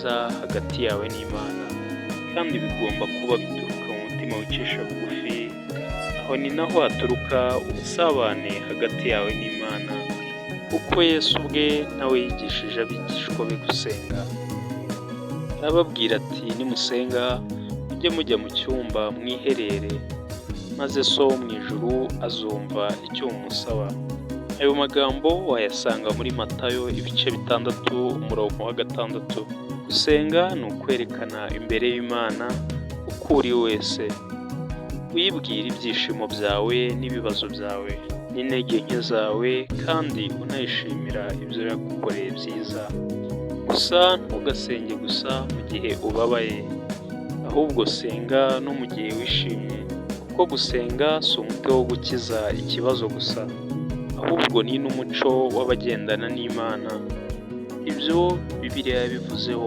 mwiza hagati yawe n'Imana, kandi bigomba kuba bituruka mu mutima wicisha bugufi. Aho ni naho haturuka ubusabane hagati yawe n'Imana, kuko Yesu ubwe nawe yigishije abigishwa be gusenga. Arababwira ati: "Nimusenga, mujye mujya mu cyumba mwiherere, maze So wo mu ijuru azumva icyo mumusaba." Ayo magambo wayasanga muri Matayo ibice 6, umurongo wa 6. Gusenga ni ukwerekana imbere y'Imana uko uri wese, uyibwira ibyishimo byawe n'ibibazo byawe n'intege nke zawe, kandi unayishimira ibyo yagukoreye byiza. Gusa ntugasenge gusa mu gihe ubabaye, ahubwo senga no mu gihe wishimye, kuko gusenga si umuti wo gukiza ikibazo gusa, ahubwo ni n'umuco w'abagendana n'Imana. Ibyo Bibiliya yabivuzeho.